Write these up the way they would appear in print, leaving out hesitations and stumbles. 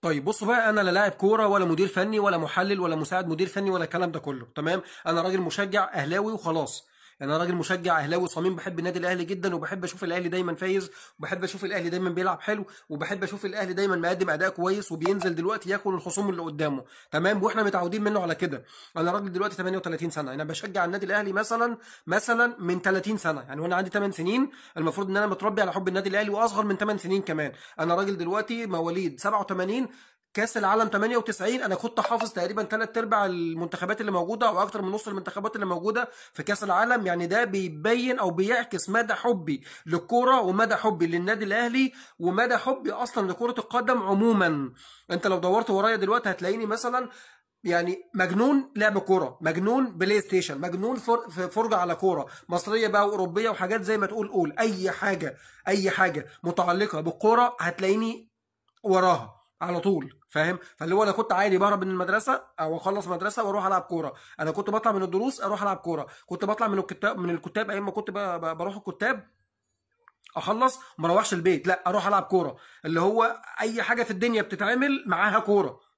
طيب بصوا بقى، انا لا لاعب كورة ولا مدير فني ولا محلل ولا مساعد مدير فني ولا الكلام ده كله، تمام؟ انا راجل مشجع اهلاوي وخلاص. انا راجل مشجع اهلاوي صميم، بحب النادي الاهلي جدا، وبحب اشوف الاهلي دايما فايز، وبحب اشوف الاهلي دايما بيلعب حلو، وبحب اشوف الاهلي دايما مقدم اداء كويس وبينزل دلوقتي ياكل الخصوم اللي قدامه، تمام؟ واحنا متعودين منه على كده. انا راجل دلوقتي 38 سنة، انا بشجع النادي الاهلي مثلا من 30 سنة، يعني وانا عندي 8 سنين المفروض ان انا متربي على حب النادي الاهلي، واصغر من 8 سنين كمان. انا راجل دلوقتي مواليد 87، كاس العالم 98 انا كنت حافظ تقريبا 3/4 المنتخبات اللي موجودة او اكتر من نص المنتخبات اللي موجودة في كاس العالم. يعني ده بيبين او بيعكس مدى حبي للكورة ومدى حبي للنادي الاهلي ومدى حبي اصلا لكرة القدم عموما. انت لو دورت ورايا دلوقتي هتلاقيني مثلا يعني مجنون لعب كورة، مجنون بلاي ستيشن، مجنون فرجه على كورة مصرية بقى واوروبيه وحاجات زي ما تقول قول، اي حاجة اي حاجة متعلقه بالكورة هتلاقيني وراها على طول، فاهم؟ فاللي هو انا كنت عادي بهرب من المدرسة او اخلص مدرسه واروح العب كورة، انا كنت بطلع من الدروس اروح العب كورة، كنت بطلع من الكتاب ايام ما كنت بروح الكتاب اخلص ما اروحش البيت، لا اروح العب كورة، اللي هو اي حاجة في الدنيا بتتعمل معاها كورة.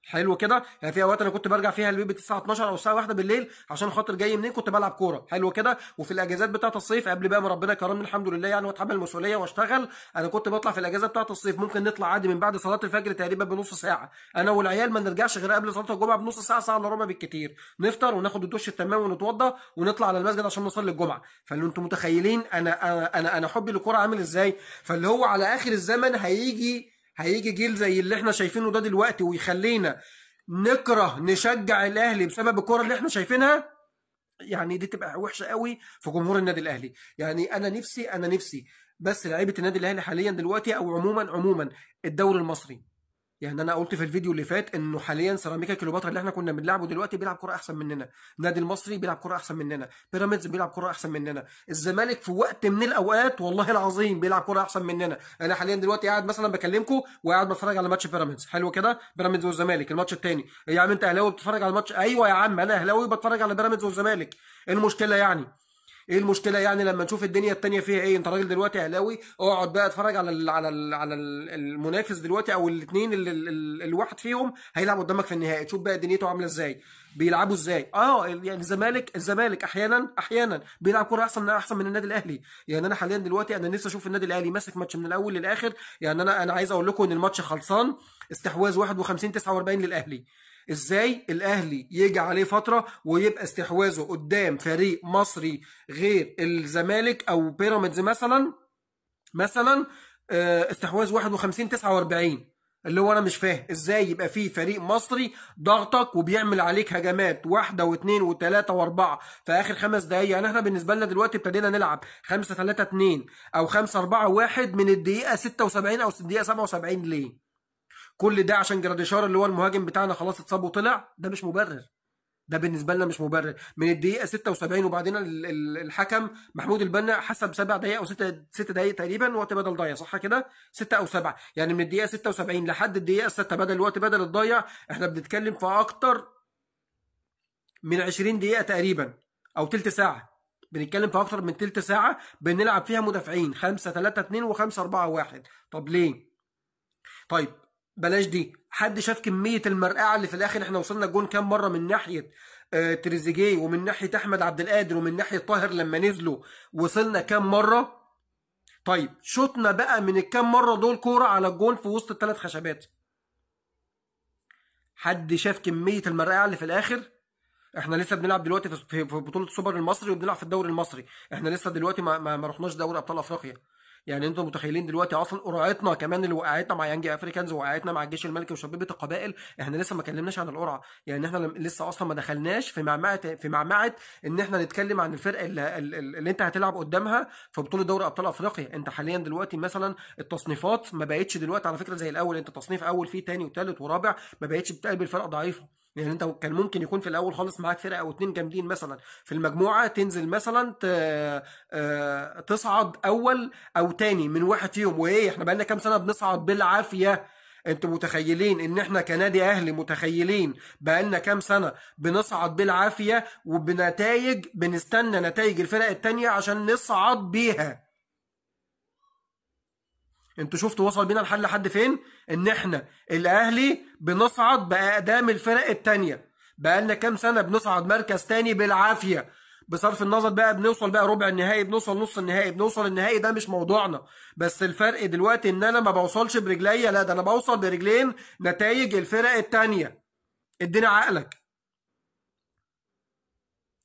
حلو كده؟ يعني في اوقات انا كنت برجع فيها البيت الساعة 12 او الساعة 1 بالليل عشان خاطر جاي منين كنت بلعب كورة. حلو كده؟ وفي الاجازات بتاعه الصيف قبل بقى ما ربنا كرمني الحمد لله يعني واتحمل المسؤولية واشتغل، انا كنت بطلع في الاجازة بتاعه الصيف ممكن نطلع عادي من بعد صلاة الفجر تقريبا بنص ساعة، انا والعيال ما نرجعش غير قبل صلاة الجمعة بنص ساعة، ساعة الا ربع بالكتير، نفطر وناخد الدش التمام ونتوضى ونطلع على المسجد عشان نصلي الجمعة. فاللي انتم متخيلين انا انا انا, أنا حبي للكورة عامل ازاي. فاللي هو على اخر الزمن هيجي جيل زي اللي احنا شايفينه ده دلوقتي ويخلينا نكره نشجع الاهلي بسبب الكورة اللي احنا شايفينها. يعني دي تبقى وحشة قوي في جمهور النادي الاهلي. يعني انا نفسي بس لعيبة النادي الاهلي حاليا دلوقتي او عموما الدوري المصري. يعني انا قلت في الفيديو اللي فات انه حاليا سيراميكا كليوباترا اللي احنا كنا بنلعبه دلوقتي بيلعب كرة احسن مننا، النادي المصري بيلعب كرة احسن مننا، بيراميدز بيلعب كرة احسن مننا، الزمالك في وقت من الاوقات والله العظيم بيلعب كرة احسن مننا. انا حاليا دلوقتي قاعد مثلا بكلمكم وقاعد بتفرج على ماتش بيراميدز، حلو كده، بيراميدز والزمالك الماتش الثاني. يا عم انت اهلاوي بتتفرج على الماتش؟ ايوه يا عم انا اهلاوي بتفرج على بيراميدز والزمالك. ايه المشكلة يعني؟ ايه المشكلة يعني لما نشوف الدنيا التانية فيها ايه؟ انت راجل دلوقتي اهلاوي، اقعد بقى اتفرج على ال على ال على المنافس دلوقتي او الاثنين اللي الواحد فيهم هيلعب قدامك في النهائي، تشوف بقى دنيته عامله ازاي، بيلعبوا ازاي. يعني الزمالك احيانا بيلعب كورة احسن من النادي الاهلي. يعني انا حاليا دلوقتي انا نفسي اشوف النادي الاهلي ماسك ماتش من الاول للاخر. يعني انا عايز اقول لكم ان الماتش خلصان استحواذ 51-49 للاهلي. ازاي الاهلي يجي عليه فترة ويبقى استحواذه قدام فريق مصري غير الزمالك او بيراميدز مثلا استحواذ 51-49؟ اللي هو انا مش فاهم ازاي يبقى فيه فريق مصري ضغطك وبيعمل عليك هجمات 1 و2 و3 و4 في اخر 5 دقايق. يعني احنا بالنسبة لنا دلوقتي ابتدينا نلعب 5-3-2 او 5-4-1 من الدقيقة 76 او الدقيقة 77. ليه؟ كل ده عشان جراديشار اللي هو المهاجم بتاعنا خلاص اتصاب وطلع؟ ده مش مبرر، ده بالنسبة لنا مش مبرر. من الدقيقة 76 وبعدين الحكم محمود البنا حسب 7 دقائق او 6 دقائق تقريبا وقت بدل ضايع، صح كده؟ 6 او 7، يعني من الدقيقة 76 لحد الدقيقة 6 بدل الوقت بدل الضايع احنا بنتكلم في اكتر من 20 دقيقة تقريبا او تلت ساعة، بنتكلم في اكتر من تلت ساعة بنلعب فيها مدافعين 5-3-2 و5-4-1. طب ليه؟ طيب بلاش دي. حد شاف كمية المرقعة اللي في الآخر؟ احنا وصلنا الجون كام مرة من ناحية تريزيجيه ومن ناحية أحمد عبد القادر ومن ناحية طاهر لما نزلوا، وصلنا كام مرة؟ طيب شوطنا بقى من الكام مرة دول كورة على الجون في وسط الثلاث خشبات. حد شاف كمية المرقعة اللي في الآخر؟ احنا لسه بنلعب دلوقتي في بطولة السوبر المصري وبنلعب في الدوري المصري، احنا لسه دلوقتي ما رحناش دوري أبطال أفريقيا. يعني انتم متخيلين دلوقتي اصلا قرعتنا كمان اللي وقعتنا مع يانج افريكانز وقعتنا مع الجيش الملكي وشبيبه القبائل، احنا لسه ما كلمناش عن القرعة. يعني احنا لسه اصلا ما دخلناش في معمعة ان احنا نتكلم عن الفرق اللي انت هتلعب قدامها في بطوله دوري ابطال افريقيا. انت حاليا دلوقتي مثلا التصنيفات ما بقتش دلوقتي على فكرة زي الاول، انت تصنيف اول فيه ثاني وثالث ورابع، ما بقتش بتقابل فرق ضعيفة. يعني انت كان ممكن يكون في الاول خالص معاك فرقه او اتنين جامدين مثلا في المجموعة، تنزل مثلا تصعد اول او تاني من واحد فيهم. وايه احنا بقالنا كام سنة بنصعد بالعافية؟ انتوا متخيلين ان احنا كنادي اهلي متخيلين بقالنا كام سنة بنصعد بالعافية وبنتائج بنستنى نتائج الفرق التانية عشان نصعد بيها؟ انتوا شفتوا وصل بينا الحل لحد فين؟ ان احنا الاهلي بنصعد باقدام الفرق التانية. بقالنا كام سنة بنصعد مركز تاني بالعافية، بصرف النظر بقى بنوصل بقى ربع النهائي، بنوصل نص النهائي، بنوصل النهائي، ده مش موضوعنا. بس الفرق دلوقتي ان انا ما بوصلش برجليا، لا ده انا بوصل برجلين نتائج الفرق التانية. ادينا عقلك.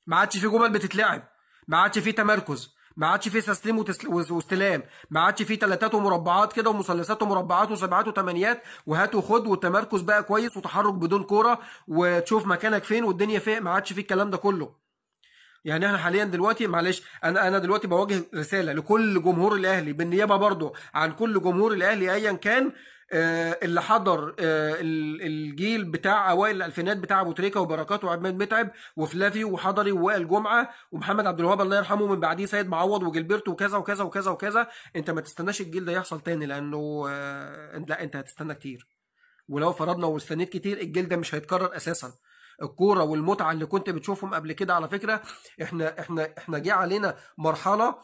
ما عادش في جمل بتتلعب، ما عادش في تمركز، ما عادش في تسليم واستلام، ما عادش في تلاتات ومربعات كده ومثلثات ومربعات وسبعات وثمانيات وهات وخد وتمركز بقى كويس وتحرك بدون كورة وتشوف مكانك فين والدنيا فين. ما عادش في الكلام ده كله. يعني احنا حاليا دلوقتي، معلش انا دلوقتي بوجه رسالة لكل جمهور الاهلي بالنيابة برضو عن كل جمهور الاهلي ايا كان، اللي حضر الجيل بتاع اوائل الالفينات بتاع ابو تريكه وبركات وعماد متعب وفلافي وحضري ووائل جمعه ومحمد عبد الوهاب الله يرحمه، من بعديه سيد معوض وجilberto وكذا وكذا وكذا وكذا. انت ما تستناش الجيل ده يحصل تاني، لانه لا انت هتستنى كتير، ولو فرضنا واستنيت كتير الجيل ده مش هيتكرر اساسا. الكورة والمتعة اللي كنت بتشوفهم قبل كده، على فكرة احنا احنا احنا جه علينا مرحلة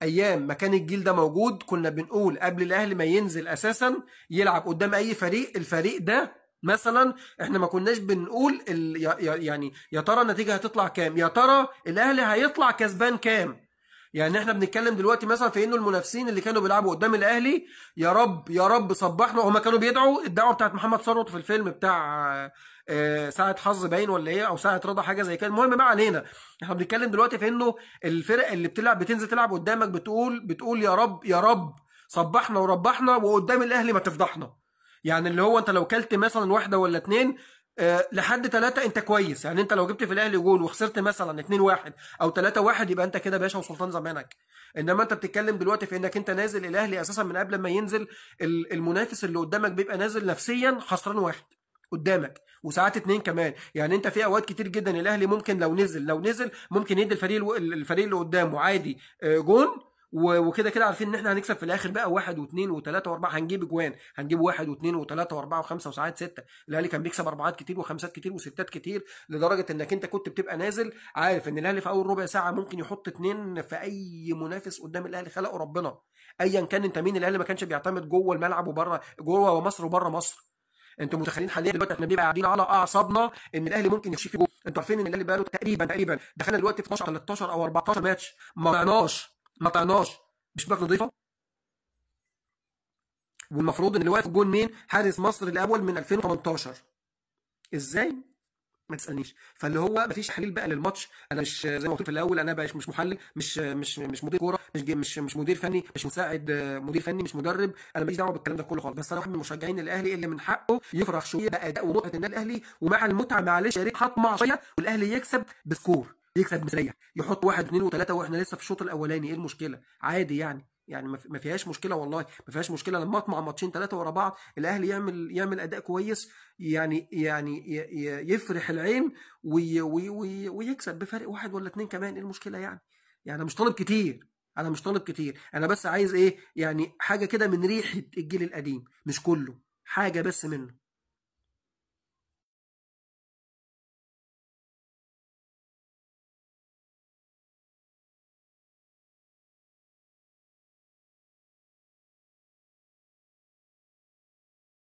ايام ما كان الجيل ده موجود كنا بنقول قبل الاهلي ما ينزل اساسا يلعب قدام اي فريق، الفريق ده مثلا احنا ما كناش بنقول يعني يا ترى النتيجة هتطلع كام، يا ترى الاهلي هيطلع كسبان كام. يعني احنا بنتكلم دلوقتي مثلا في انه المنافسين اللي كانوا بيلعبوا قدام الاهلي يا رب يا رب صبحنا، هما كانوا بيدعوا الدعوة بتاعت محمد ثروت في الفيلم بتاع ساعة حظ باين ولا ايه، او ساعة رضا، حاجة زي كده. المهم ما علينا، احنا بنتكلم دلوقتي في انه الفرق اللي بتلعب بتنزل تلعب قدامك بتقول يا رب يا رب صبحنا وربحنا، وقدام الاهلي ما تفضحنا. يعني اللي هو انت لو كلت مثلا واحدة ولا اتنين لحد 3 انت كويس. يعني انت لو جبت في الاهلي جول وخسرت مثلا 2-1 او 3-1 يبقى انت كده باشا وسلطان زمانك. انما انت بتتكلم دلوقتي في انك انت نازل الاهلي اساسا من قبل ما ينزل المنافس اللي قدامك بيبقى نازل نفسيا خسران 1 قدامك وساعات 2 كمان. يعني انت في اوقات كتير جدا الاهلي ممكن لو نزل ممكن يدي الفريق اللي قدامه عادي جون، وكده كده عارفين ان احنا هنكسب في الاخر بقى 1 و2 و3 و4، هنجيب اجوان، هنجيب 1 و2 و3 و4 و5 وساعات 6. الاهلي كان بيكسب 4 كتير وخمسات كتير وستات كتير، لدرجة انك انت كنت بتبقى نازل عارف ان الاهلي في اول ربع ساعة ممكن يحط 2 في اي منافس قدام الاهلي خلقه ربنا ايا كان انت مين. الاهلي ما كانش بيعتمد جوه الملعب وبره، جوه مصر وبره مصر. انتوا متخيلين حاليا دلوقتي احنا بنبقى قاعدين على اعصابنا ان الاهلي ممكن يخش في جول؟ انتوا عارفين ان الاهلي بقى له تقريبا دخلنا دلوقتي في 12 13 او 14 ماتش ما طعناش بشباك نظيفة. والمفروض ان اللي واقف جون مين؟ حارس مصر الاول من 2018. ازاي؟ ما تسالنيش. فاللي هو مفيش تحليل بقى للماتش. انا مش زي ما قلت في الاول، انا بقى مش محلل، مش مش مش مدير كورة، مش مدير فني، مش مساعد مدير فني، مش مدرب، انا ماليش دعوه بالكلام ده كله خالص. بس انا واحد من مشجعين الاهلي اللي من حقه يفرح شوية باداء ومتعه النادي الاهلي، ومع المتعة معلش يا ريت هطمع شوية والاهلي يكسب ب score، يكسب مستريح، يحط 1 2 و3 واحنا لسه في الشوط الاولاني. ايه المشكلة؟ عادي يعني ما فيهاش مشكلة، والله ما فيهاش مشكلة. لما اطمع ماتشين 3 ورا بعض الاهلي يعمل اداء كويس، يعني يفرح العين وي وي ويكسب بفرق 1 ولا 2 كمان. ايه المشكلة يعني؟ يعني انا مش طالب كتير، انا مش طالب كتير، انا بس عايز ايه؟ يعني حاجة كده من ريحه الجيل القديم، مش كله، حاجة بس منه.